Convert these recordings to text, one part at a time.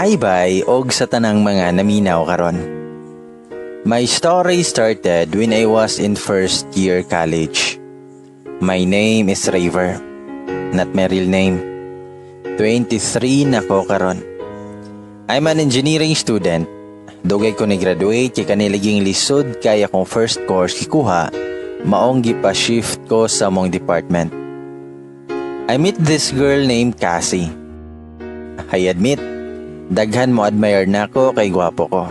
Hi bye og sa tanang mga naminaw karon. My story started when I was in first year college. My name is Raver. Not my real name. 23 na ko karon. I'm an engineering student. Dugay ko ni graduate kay kaniliging lisod kay akong first course gikuha, maong gipa-shift ko sa among department. I meet this girl named Cassie. I admit, daghan mo admire nako kay gwapo ko.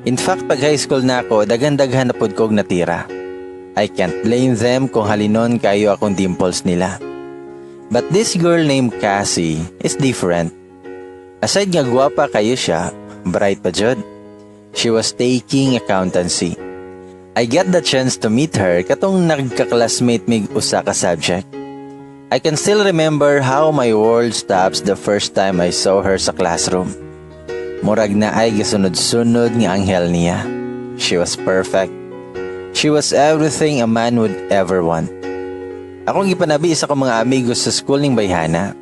In fact, pag high school na ako, daghan-daghan na pud kog natira. I can't blame them kung halinon kayo akong dimples nila. But this girl named Cassie is different. Aside nga gwapa kayo siya, bright pa jud. She was taking accountancy. I get the chance to meet her katong nagka-classmate mig usa ka subject. I can still remember how my world stops the first time I saw her sa classroom. Murag naay gasunod-sunod nga anghel niya. She was perfect. She was everything a man would ever want. Akong gipanabi sa akong mga amigos sa school ning bayhana.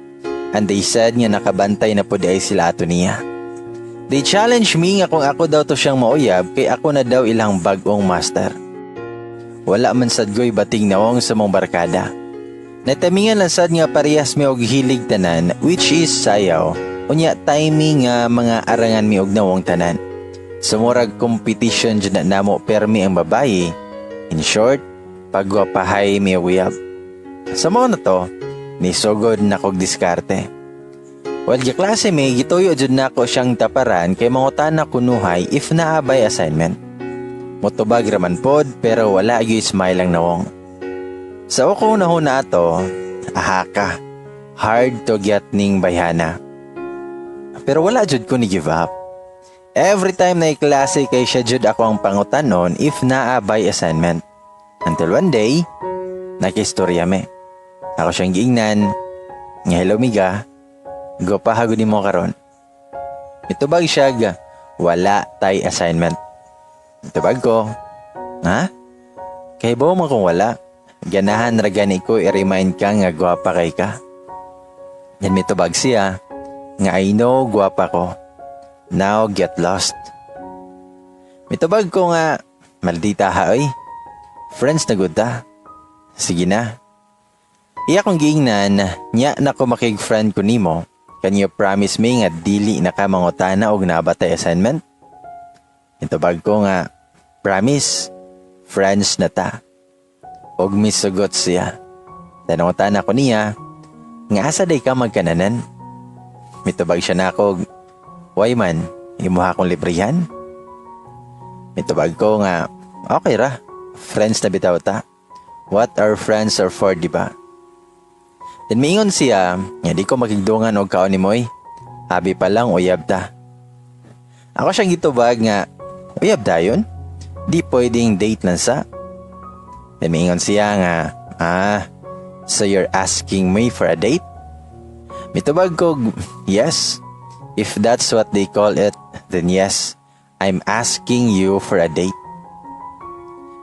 And they said nga nakabantay na pud ay sila ato niya. They challenged me nga kung ako daw to siyang mauyab kay ako na daw ilang bag-ong master. Wala man sad ko'y bating nawong sa mong barkada. Natamingan lang sad nga parehas mi og hilig tanan, which is sayaw. Unya timing nga mga arangan mi og nawong tanan. Sumurag competition jud na namo permi ang babayi. In short, pagwapahay mi og uyab. Sa mao na to, nisugod na kog diskarte. While giklase mi, gituyo jud nako siyang taparan kay mangutana kunuhay if naa bay assignment. Motubag raman pod pero wala gyud smile ang nawong. Sa akong nahuna ato, aha ka, hard to get ning bayhana. Pero wala jud ko ni give up. Every time na klase kay siya jud ako ang pangutanon if naa bay assignment. Until one day, nakistorya me. Ako siyang giingnan, nga hello miga, gwapaha gud nimo karon. Mitubag siya ga, wala tay assignment. Mitubag ko, ha? Kay ba man kung wala? Ganahan ra gani ko i-remind ka nga gwapa kay ka. Yan mitubag siya, nga I know gwapa ko. Now get lost. Mitubag ko nga, maldita ha oy. Friends na gud ta. Sige na. Iya kong giingnan, nya na ko makig-friend ko nimo. Can you promise me nga dili na ka mangutana og naa ba tay assignment? Mitubag ko nga, promise, friends na ta. Og misugot siya. Nangutana ko niya, nga asa day ka magkananan? Mitubag siya nako, why man, imuha akong librihan? Mitubag ko nga, okay ra, friends na bitaw ta. What our friends are for, di ba? Then miingon siya, nga di ko makigdungan og kaon nimo oy. Abi pa lang uyab ta. Ako siyang gitubag nga, uyab dayon? Di pwedeng date lang sa. Then miingon siya nga, ah, so you're asking me for a date? Mitubag ko, yes. If that's what they call it, then yes, I'm asking you for a date.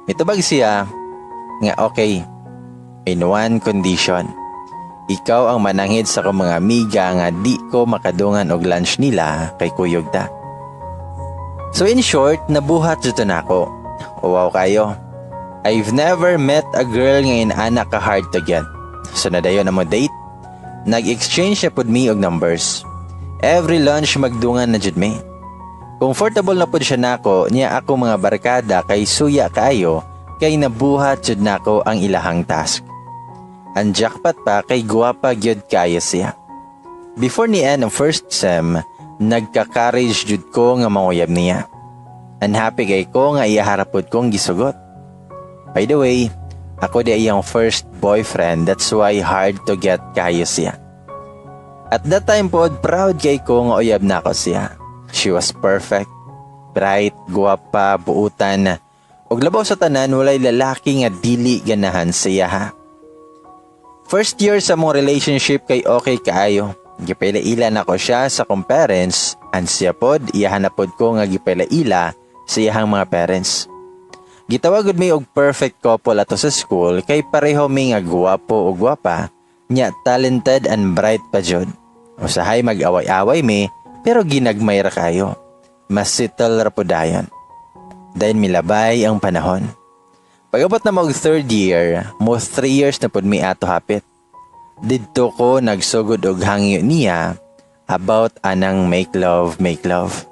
Mitubag siya nga okay, in one condition. Ikaw ang mananghid sa akong mga amiga nga di ko makadungan og lunch nila kay kuyog ta. So in short, nabuhat jud to nako. Wow kayo. I've never met a girl nga inana ka hard to get. So nadayon na mo date. Nag-exchange na pud mi og numbers. Every lunch magdungan na jud mi. Comfortable na pud siya nako niya ako mga barkada kay suya kaayo kay nabuhat jud nako ang ilahang task. Ang jackpot pa kay guwapa gyud kaayo siya. Before ni end ang first sem, nagka-courage jud ko nga manguyab niya. Unhappy kay ko nga iyaharapod kong gisugot. By the way, ako di iyang first boyfriend, that's why hard to get kayo siya. At that time pod, proud kay ko nga uyab na ako siya. She was perfect, bright, guwapa, buutan. Ug labaw sa tanan, walay lalaki nga dili ganahan siya ha. First year sa mong relationship kay okay kaayo. Gipaila-ila na ko siya sa akong parents and siya pod, iyahan na pod ko nga gipaila-ila sa iyahang mga parents. Gitawag mi og perfect couple ato sa school kay pareho mi nga guwapo ug gwapa, nya talented and bright pa jud. Usahay mag-away-away mi Pero ginagmay ra kayo. Mas settle ra pud dayon. Dayon milabay ang panahon. Pag-abot na mag third year, mo 3 years na pud mi ato hapit. Didto ko nagsugod og hangyo niya about anang make love, make love.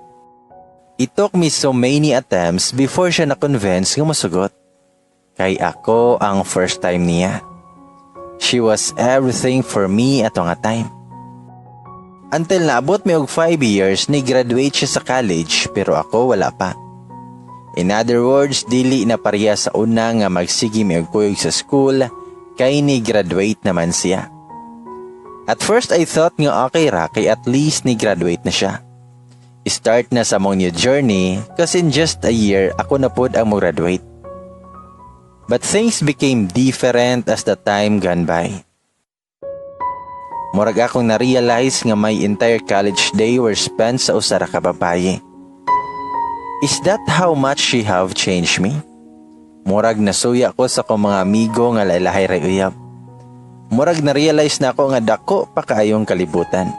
It took me so many attempts before siya na-convince nga mosugot. Kay ako ang first time niya. She was everything for me ato nga time. Until naabot mi og 5 years, ni graduate siya sa college pero ako wala pa. In other words, dili na pareha sa una nga magsige mi og kuyog sa school kay ni graduate naman siya. At first I thought nga okay ra kay at least ni graduate na siya. Start na sa among new journey kasi in just a year ako na pod ang mo graduate. But things became different as the time gone by. Murag akong na-realize nga my entire college day were spent sa usa ra ka babaye. Is that how much she have changed me? Murag nasuya ko sa akong mga amigo nga lailahay ray uyab. Murag na-realize na ako nga dako pa kaayong kalibutan.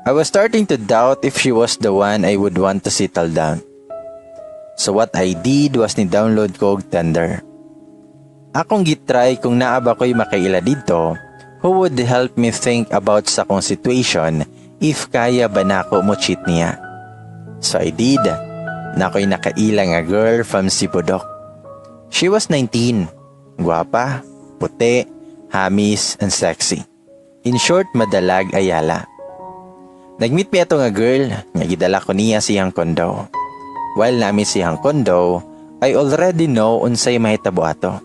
I was starting to doubt if she was the one I would want to settle down. So what I did was ni-download ko og Tinder. Akong gitry kung naa ba ko'y makaila didto who would help me think about sa akong situation if kaya ba nako mo cheat niya. So I did. Naa ko'y nakaila nga girl from Sibudok. She was 19. Guwapa, puti, hamis, and sexy. In short, madalag ayala. Nag-meet mi ato nga girl, nga gidala ko niya siyang kondo. While naa mi siyang kondo, I already know unsay mahitabo ato.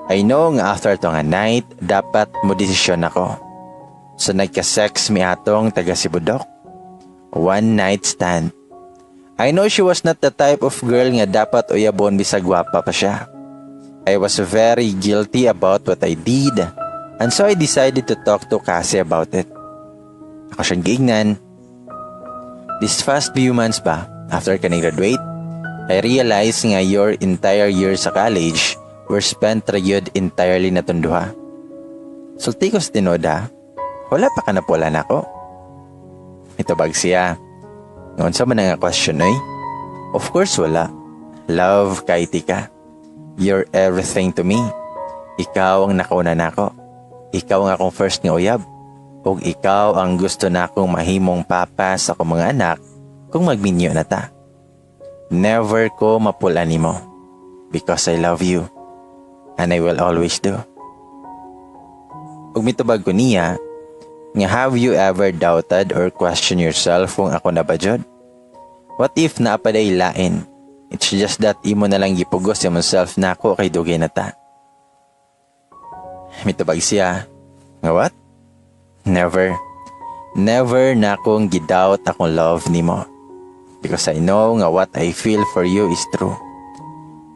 I know nga after to nga night, dapat mo desisyon ako. So nagka-sex mi atong taga Sibudok. One night stand. I know she was not the type of girl nga dapat uyabon bisag gwapa pa siya. I was very guilty about what I did, and so I decided to talk to Cassie about it. Ako siyang giingnan. This past few months ba, after ka graduate, I realized nga your entire year sa college were spent ra gyud entirely natong duha. Sulti ko sa tinuod ha, wala pa ka napul-an nako. Mitubag siya. Nga unsa man nga question oy? Of course wala. Love kay tika. You're everything to me. Ikaw ang nakauna nako. Ikaw ang akong first nga uyab. Ug ikaw ang gusto nakong mahimong papa sa akong mga anak kung magminyo na ta. Never ko mapul-an nimo because I love you and I will always do. Ug mitubag ko niya nga, "Have you ever doubted or questioned yourself kung ako na ba jud? What if naa pa diay lain? It's just that imo na lang gipugos imong self nako kay dugay na ta." Mitubag siya nga, "What? Never. Never na akong gidoubt akong love nimo. Because I know nga what I feel for you is true.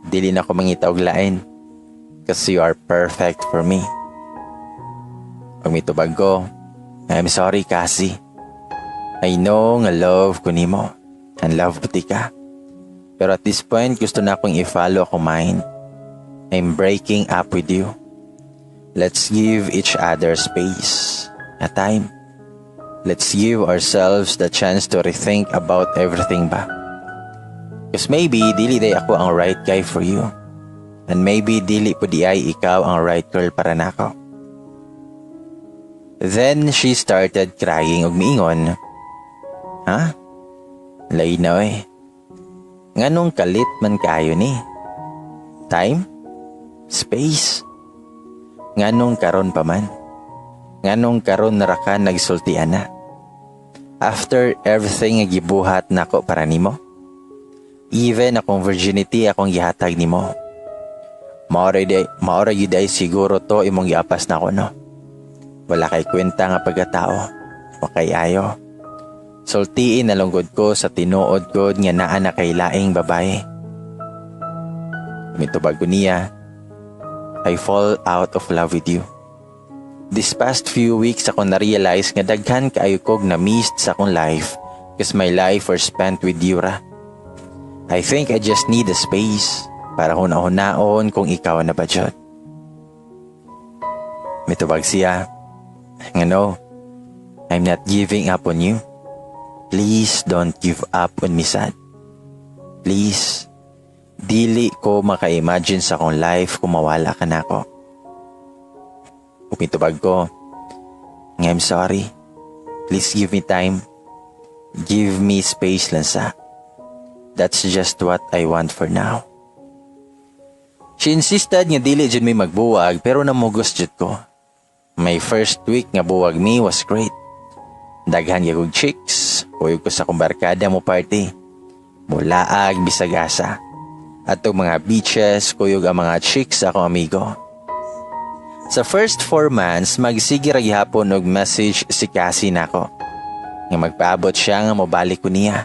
Dili na ko mangita og lain. Because you are perfect for me." Pag mitubag ko, "I'm sorry, Cassie. I know nga love ko nimo and love ko ka. Pero at this point, gusto na akong i-follow akong mind. I'm breaking up with you. Let's give each other space, a time. Let's give ourselves the chance to rethink about everything ba. Because maybe dili diay ako ang right guy for you. And maybe dili pud diay ikaw ang right girl para nako." Then she started crying ug miingon, "Ha? Lain na eh. Nganong kalit man kayo ni? Time? Space? Nganong karon pa man? Nganong karon na ra ka nagsulti ana? After everything nga gibuhat nako para nimo? Even akong virginity akong gihatag nimo. Mao ra gyud ay siguro to imong giapas nako, no? Wala kay kwenta nga pagkatao. Wa kay ayo. Sultiin na lang gud ko sa tinuod gud nga naa na kay laing babae." Mitubag ko niya, "I fall out of love with you. This past few weeks ako na-realize nga daghan kaayo kog na-missed sa akong life because my life were spent with you ra. I think I just need a space para huna-hunaon kung ikaw na ba jud." Mitubag siya nga, "No, I'm not giving up on you. Please don't give up on me sad. Please. Dili ko maka-imagine sa akong life kung mawala ka nako. Mitubag ko, "I'm sorry. Please give me time. Give me space lang sa. That's just what I want for now." She insisted nga dili jud mi magbuwag, pero namugos jud ko. My first week nga buwag mi was great. Daghan gyud chicks, kuyog ko sa akong barkada mo party. Mulaag bisag asa. Atong mga beaches, kuyog ang mga chicks sa akong amigo. Sa first 4 months, magsige ra gihapon og message si Cassie nako nga magpaabot siya nga mobalik ko niya.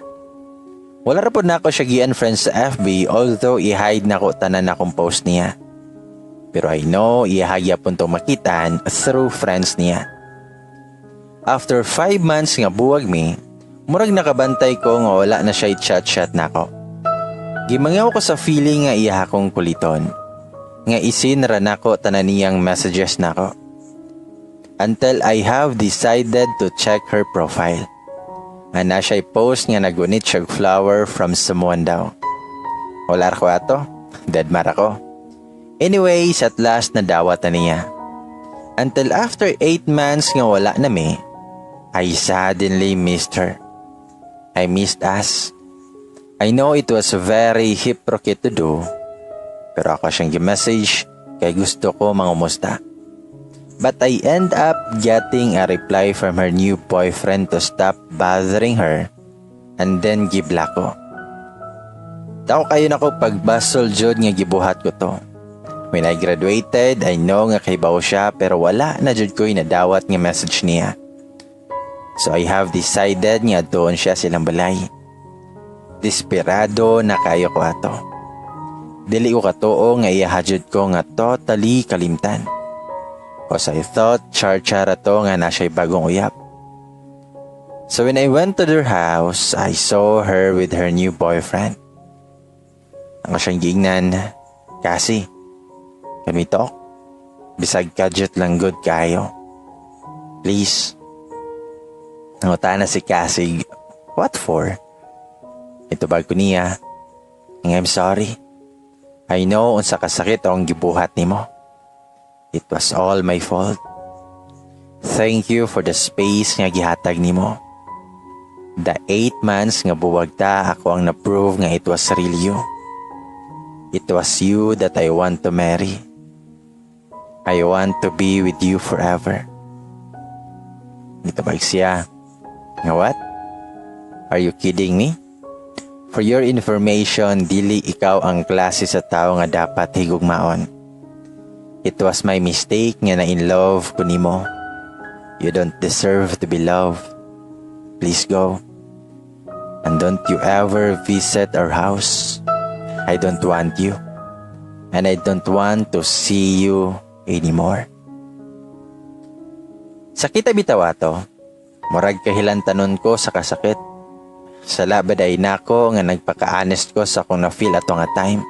Wala ra pod nako siya gi-unfriend sa FB, although i-hide nako tanan akong post niya. Pero I know iya gyapon to makitaan through friends niya. After 5 months nga buwag mi, murag nakabantay ko nga wala na siya chat-chat nako. Gimangaw ko sa feeling nga iya akong kuliton. Nga i-seen ra nako tanan niyang messages nako. Until I have decided to check her profile. Nga na siya post nga nagunit siya flower from someone daw. Wala ko ato. Deadma ra ko. Anyways, at last nadawat na niya. Until after 8 months nga wala na mi, I suddenly missed her. I missed us. I know it was very hypocrite to do, pero ako siyang gi-message kay gusto ko mangumusta. But I end up getting a reply from her new boyfriend to stop bothering her, and then gi-block ko. Tao kayo nako pagbasol jud nga gibuhat ko to. When I graduated, I know nga kahibaw siya, pero wala na jud ko'y nadawat nga message niya. So I have decided nga doon siya silang balay. Desperado na kayo ko ato. Dili ko katuo nga iya jud ko nga totally kalimtan. 'Cause I thought char-chara to nga na siya'y bagong uyab. So when I went to their house, I saw her with her new boyfriend. Ako siyang giingnan, "Cassie, can we talk? Bisag kadyot lang gud kayo. Please." Nangutana si Cassie, "What for?" Itubag ko niya, "I'm sorry. I know unsa kasakit ang gibuhat nimo. It was all my fault. Thank you for the space nga gihatag nimo. The 8 months nga buwag ta, ako ang na-prove nga it was really you. It was you that I want to marry. I want to be with you forever." Nitubag siya nga, "What? Are you kidding me? For your information, dili ikaw ang klase sa tao nga dapat higugmaon. It was my mistake nga na in love ko nimo. You don't deserve to be loved. Please go. And don't you ever visit our house. I don't want you. And I don't want to see you anymore." Sakit bitaw ato. Murag kahilantanon ko sa kasakit. Sala ba diay nako nga nagpaka-honest ko sa akong na-feel ato nga time?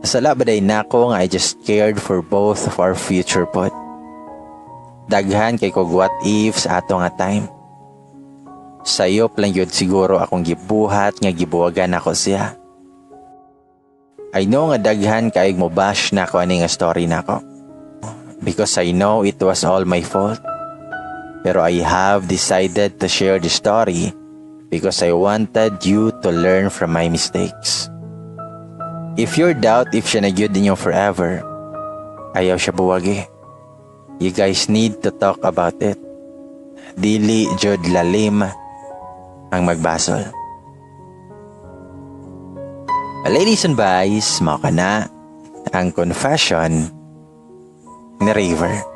Sala ba diay nako nga I just cared for both of our future pod? Daghan kay kog what if sa ato nga time. Sayop lang yun siguro akong gibuhat nga gibuwagan ako siya. I know nga daghan kay mo bash na ako ani nga story nako. Because I know it was all my fault. Pero I have decided to share the story because I wanted you to learn from my mistakes. If you're doubt if siya na gyud ninyo forever, ayaw siya buwagi. You guys need to talk about it. Dili jud lalim ang magbasol. Ladies and boys, mao kana ang confession ni River.